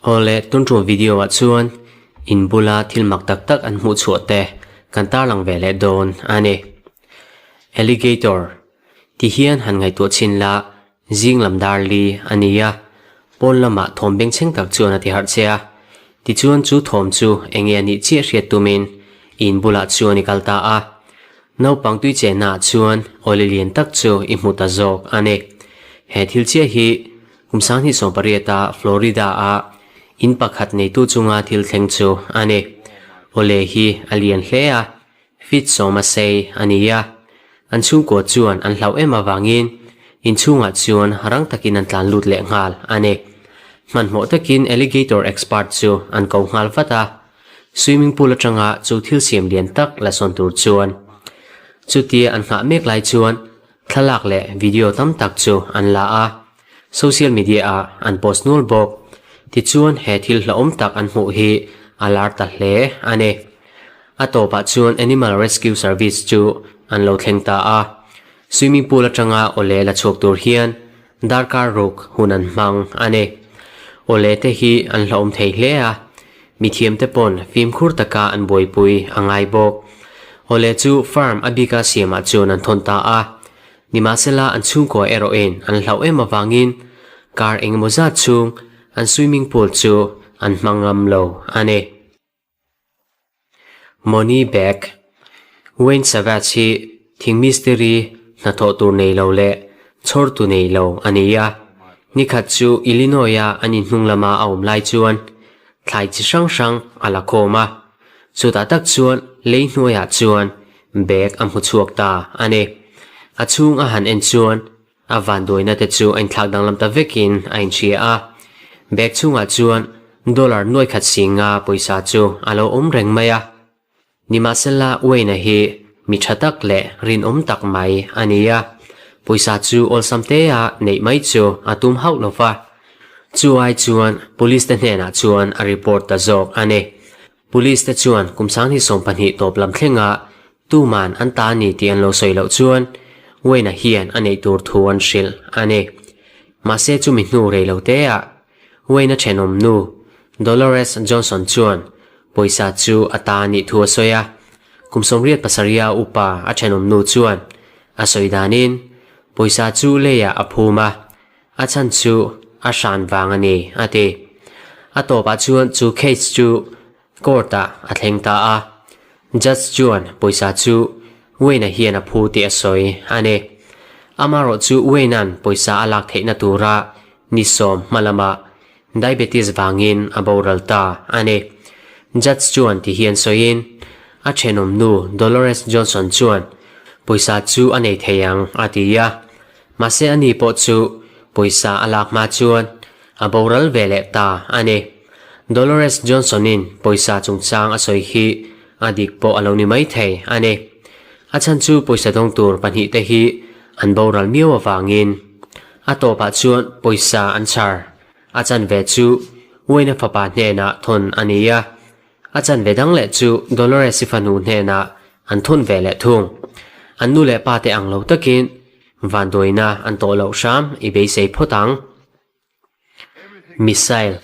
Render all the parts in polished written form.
Awle tun tum video ah chuan in bula thil mak tak tak an hmuh chhuah te kan tarlang ve leh dawn a ni. Alligator ti hian han ngaihtuah chhin la zing lam dar li a ni a, pawn lamah thawm bengchheng tak chuan a ti harh che a, tichuan chu thawm chu enge a nih chiah hriat tumin in bulah chuan i kal ta a. Naupang tui chennaah chuan awle lian tak chu i hmu ta zawk a ni. He thil chiah hi kum 2018 a Florida a in pakhat neitu chunga thil thleng chu a ni. Awle hi a lian hle a, feet sawm a sei a ni a. An chhungkua chuan an hlauh em avangin inchhungah chuan rang takin an tlan lut leh nghal a ni. Hmanhmawh takin alligator expert chu an ko nghal vat a. Swimming pool atanga chu thil siam lian tak la sawn tur chuan chutia an nghah mek lai chuan thlalak leh video tam tak chu an la a, social media ah an post nual bawk. Tichuan he thil hlauhawm tak an hmuh hi a lar ta hle a ni. A tawpah chuan Animal Rescue Service chu an lo thleng ta a, swimming pool atanga awle la chhuak tur hian Darkar ruk hun an hmang a ni. Awle te hi an hlauhawm thei hle a, mithiam te pawn fimkhur taka an buaipui a ngai bawk. Awle chu farm a bika siamah chuan an thawn ta a, nimahsela an chhungkua erawhin an hlauh em avangin kar engemaw zat chhung an swimming pool chu an hmang ngam lo a ni. Money Bag, Wayne Savage hi thing mistiri hnathawh tur nei lo leh chhawr tu nei lo a ni a. Nikhat chu Illinois-a an inhnung lama a awm lai chuan thlai chi hrang hrang a la khawm a. Chutah tak chuan lei hnuaiah chuan bag a hmu chhuak ta a ni. A chhung a han en chuan A vanduaina te chu a inthlak danglam ta vekin a inhria a, bag chhungah chuan dollar nuai khat singa pawisa chu a lo awm reng mai a. Nimahsela Wayne-a hi mi tha tak leh rinawm tak mai a ni a, pawisa chu awlsam tea neih mai chu a tum hauh lo va. Chu ai chuan police te hnenah chuan a report ta zawk a ni. Police te chuan kum 2020 tawp lam thlenga tuman an ta a ni tih an lo sawi loh chuan Wayne-a hian a neih tur thu an hrilh a ni. Mahse chumi hnu rei lo teah Wayne-a thenawm nu Dolores Johnson chuan pawisa chu a ta a nih thu a sawi a. Kum 87 upa a thenawm nu chuan a sawi danin pawisa chu leiah a phum a, A chhan chu a hran vang a ni, a ti. A tawpah chuan chu case chu court-ah a thleng ta a. Judge chuan pawisa chu Wayne-a hian a phu tih a sawi a ni. Amaherawh chu Wayne-a'n pawisa a lak theihna tura ni sawm hma lamah diabetes vangin a boral ta a ni. Judge chuan ti hian sawiin a thenawm nu Dolores Johnson chuan pawisa chu a nei thei ang a ti a. Mahse ani pawh chu pawisa a lak hma chuan a boral ve leh ta a ni. Dolores Johnson-in pawisa chungchang a sawi hi a dik pawh a lo ni mai thei a ni. A chhan chu pawisa dawng tur pahnihte hi an boral miau avangin a tawpah chuan pawisa an chhar. A chanve chu Wayne-a fapa hnenah thawn a ni a. A chanve dang leh chu Dolores-i fanu hnenah an thawn ve leh thung. An nu leh pa te ang lo takin vanduaina an tawh loh hram i beisei phawt ang. Missile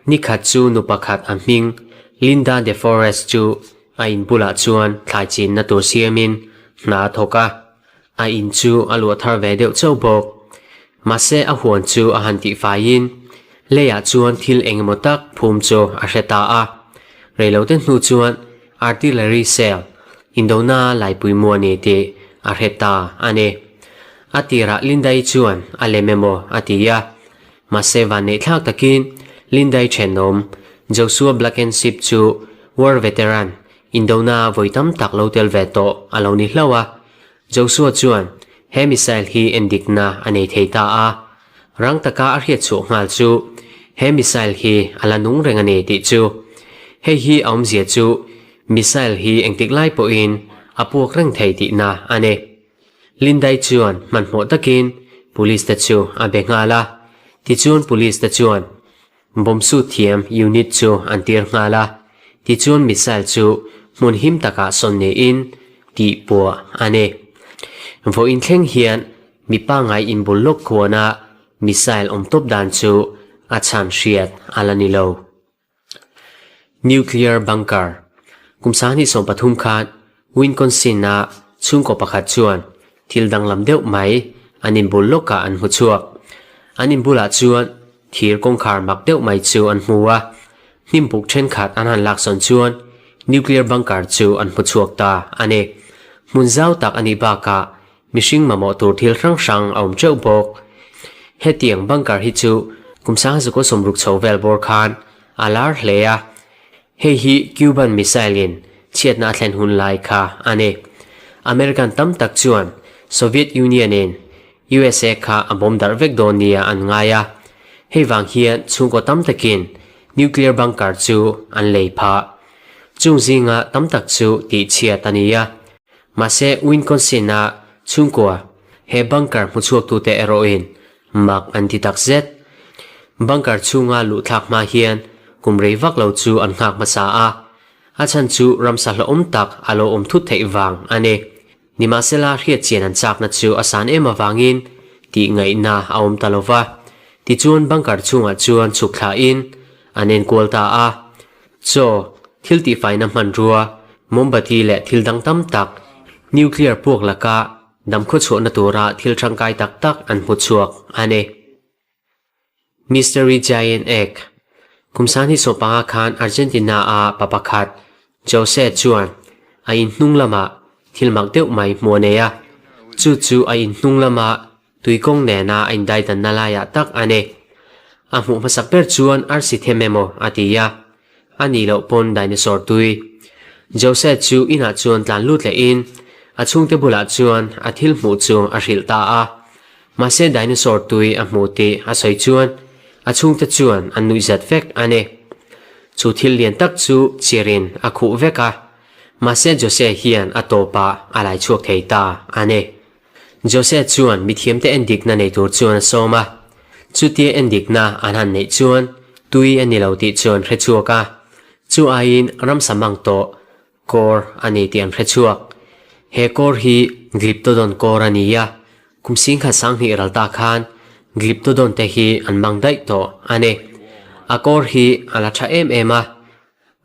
Nikhat chu nu pakhat a hming Linda DeForest chu a in bulah chuan thlai chinna tur siamin hna a thawk a. A in chu a luah thar ve deuh chauh bawk. Mahse a huan chu a han tihfaiin leiah chuan thil eng emaw tak phum chu a hre ta a. Reilote hnu chuan artillery shell indona laipui mu a ni tih a hre ta a ni. A tirah Lindai chuan a lem emaw a ti a. Mahse vanneihthlak takin Lindai thenawm Joshua Blankenship chu war veteran indona vawi tam tak lo tel ve tawh a lo ni hlauh a. Joshua chuan he missile hi endikna a nei thei ta a, rang taka a hriat chhuah nghal chu he missile hi a la nung reng a ni tih chu. Hei hi a awmzia chu missile hi engtik lai pawhin a puak reng thei tihna a ni. Lindai chuan hmanhmawh takin police te chu a be nghal a, tichuan police te chuan Bomb suit thiam unit chu an tir nghal a, tichuan missile chu hmun him takah sawn niin tih puah a ni. Vawiin thleng hian mi pangngai inbul lawk khuana missile awm tawp dan chu a chhan hriat a la ni lo. Nuclear bunker, Kum 2013 khan Winconsin-a chhungkaw pakhat chuan thil danglam deuh mai an inbul lawkah an hmu chhuak. An inbulah chuan thir kawngkhar mak deuh mai chu an hmu a, hnimbuk thenkhat an han laksawn chuan nuclear bunker chu an hmu chhuak ta a ni. Hmun zau tak a nih bakah Mihring mamawh tur thil hrang hrang a awm teuh bawk. Hetiang bunker hi chu kum 1960 chho vel bawr khan a lar hle a, hei hi Cuban missile in chhiatna a thlen hun lai kha a ni. American tam tak chuan Soviet Union in USA kha a bawm darh vek dawn nia an ngai a, hei vang hian chhungkaw tam takin nuclear bunker chu an lei phah. Chung zinga tam tak chu tihchhiat a ni a. Mahse, Winconsin-a chhungkua he bunker hmuchhuaktute erawhin mak an ti tak zet. Bunker chhunga luh thlak hma hian kum rei vak lo chu an nghak hmasa a, a chhan chu ramsa hlauhawm tak a lo awm thut theih vang a ni. Nimahsela, hriatchian an chakna chu a san em avangin tih ngaihna a awm ta lo va. Tichuan bunker chhungah chuan chhuk thlahin an enkual ta a. Chaw, thil tihfaina hmanrua, mawmbati leh thil dang tam tak, nuclear puak laka damkhaw chhuahna tura thil tangkai tak tak an hmu chhuak a ni. Mystery Giant Egg, Kum 2015 khan Argentina-a pa pakhat, Jose chuan a in hnung lamah thil mak deuh mai hmu a nei a, chu chu a in hnung lama Tuikawng nena a indaidanna laiah tak a ni. A hmuh hmasak ber chuan arsi them emaw a ti a, a nih loh pawn dinosaur tui. Jose chu inah chuan tlan lut lehin a chhungte bulah chuan a thil hmuh chu a hrilh ta a. Mahse dinosaur tui a hmuh tih a sawi chuan a chhungte chuan an nuihzat vek a ni. Chu thil lian tak chu chirin a khuh vek a, mahse Jose hian a tawpah a lai chhuak thei ta a ni. Jose chuan mithiamte endikna nei tur chuan a sawm a, chutia endikna an han neih chuan tui a ni lo tih chuan hre chhuak a, chu aiin ramsa mang tawh kawr a ni tih an hre chhuak. He kawr hi Glyptodon kawr a ni a, kum singkhat sanghnih ral ta khan Glyptodon te hi an mang daih tawh a ni. A kawr hi a la tha em em a,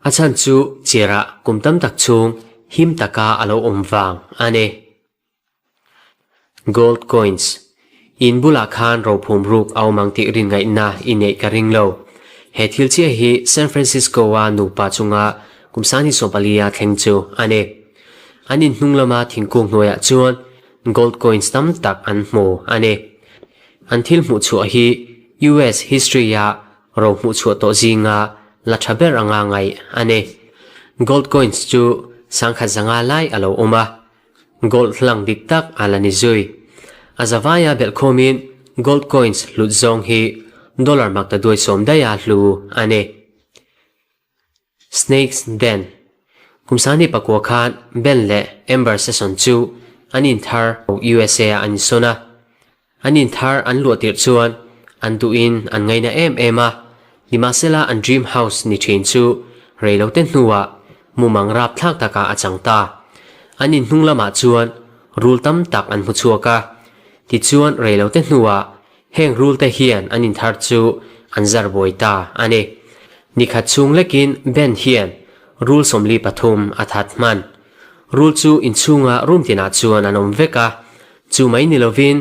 a chhan chu chirah kum tam tak chhung him taka a lo awm vang a ni. Gold coins. In bulah khan rophum ruk a awm ang tih rin ngaihna i neih ka ring lo. He thil chiah hi San Francisco-a nupa chunga kum 2014-a thleng chu a ni. An in hnung lama thingkung hnuaiah chuan gold coins tam tak an hmu a ni. An thil hmuh chhuah hi US history-a ro hmuh chhuah tawh zinga la tha ber anga ngaih a ni. Gold coins chu 10,500 lai a lo awm a. Gold hlang dik tak a la ni zui. A zavaia belhkhawmin gold coins hlut zawng hi dollar makta duai sawm daiha hlu a ni. Snakes Den Kum 2009 khan Ben leh Amber Session chu an inthar USA ah an insawn a. An inthar an luah tirh chuan an duhin an ngaina em em a, nimahsela an dream house ni thin chu reilote hnuah mumang rapthlak takah a chang ta. An inhnung lamah chuan rul tam tak an hmu chhuak a, tichuan reilote hnuah heng rulte hian an inthar chu an zar buai ta a ni. Nikhat chhung lekin Ben hian rul 43 a that hman. Rul chu inchhunga room tinah chuan an awm vek a, Chu mai ni lovin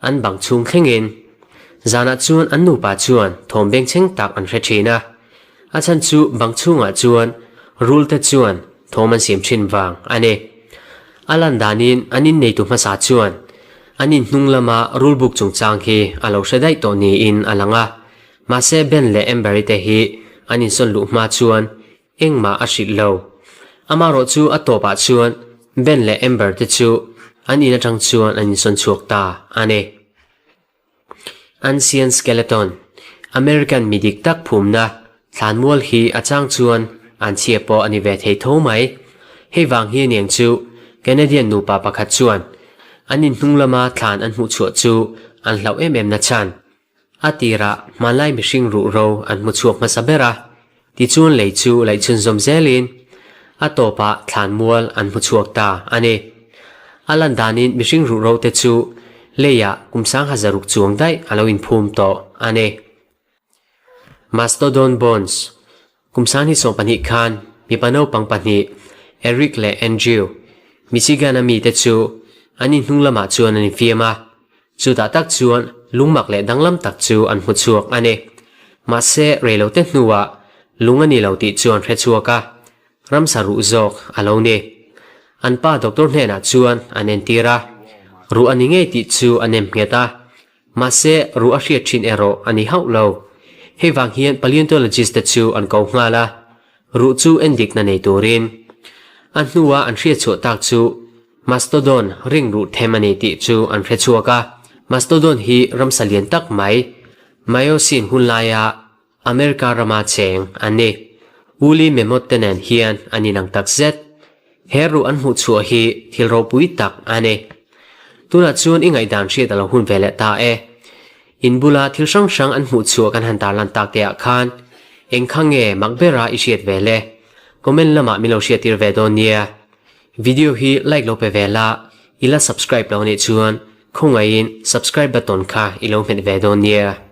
an bang chhung thlengin zanah chuan an nupa chuan thawm bengchheng tak an hre thin a. A chhan chu bang chhungah chuan rul te chuan thawm an siam thin vang a ni. A lan danin an inneitu hmasa chuan an in hnung lama rul buk chungchang hi a lo hre daih tawh niin a lang a. Mahse Ben leh Amber-i te hi an insawn luh hma chuan Engmah a hrilh lo. Amarawh chu a tawpah chuan Ben leh Amber te chu an in atang chuan an insawn chhuak ta a ni. Ancient Skeleton, American mi dik tak phumna thlanmual hi a chang chuan an chhia pawh a ni ve thei tho mai. Hei vang hi aniang chu Canadian nupa pakhat chuan an in hnung lama thlan an hmuh chhuah chu an hlauh em em na chhan. A tirah hmanlai mihring ruhro an hmu chhuak hmasa ber a, tichuan lei chu laih chhunzawm zelin a tawpah thlanmual an hmu chhuak ta a ni. A lan danin mihring ruhro te chu Leiah kum sangha zaruk chuang daih a lo inphum tawh a ni. Mastodon Bones, Kum sangni 12 khan mipa naupang pahnih Eric leh Andrew, Michigan-a mite chu an inhnung lamah chuan an infiam a, chutah tak chuan lungmak leh danglam tak chu an hmu chhuak a ni. Mahse, reilote hnuah lung a ni lo tih chu an hre chhuak a, ramsa ruh zawk a lo ni. An pa doctor hnenah chuan an entir a, ruh a ni ngei tih chu a nem nghet a, Mahse, ruh a hriat thin erawh a ni hauh lo. Hei vang hian paleontologist te chu an ko nghal a, ruh chu endikna nei turin. A hnua an hriat chhuah tak chu Mastodon ring ruh them a ni tih chu an hre chhuak a. Mastodon hi ramsa lian tak mai, Miocene hun laia America rama cheng an ni. Woolly Mammoth te nen hian an inang tak zet. He ruh an hmuh chhuah hi thil ropui tak a ni. Tunah chuan i ngaihdan hriat a lo hun ve leh ta e. In bula thil hrang hrang an hmuh chhuah kan han tarlan tak te ah khan eng kha nge mak bera i hriat ve le? Comment lamah min lo hriattir ve dawn nia. Video hi like lo pe ve la, i la subscribe lo nih chuan khawngaihin subscribe button kha i lo hmet ve dawn nia.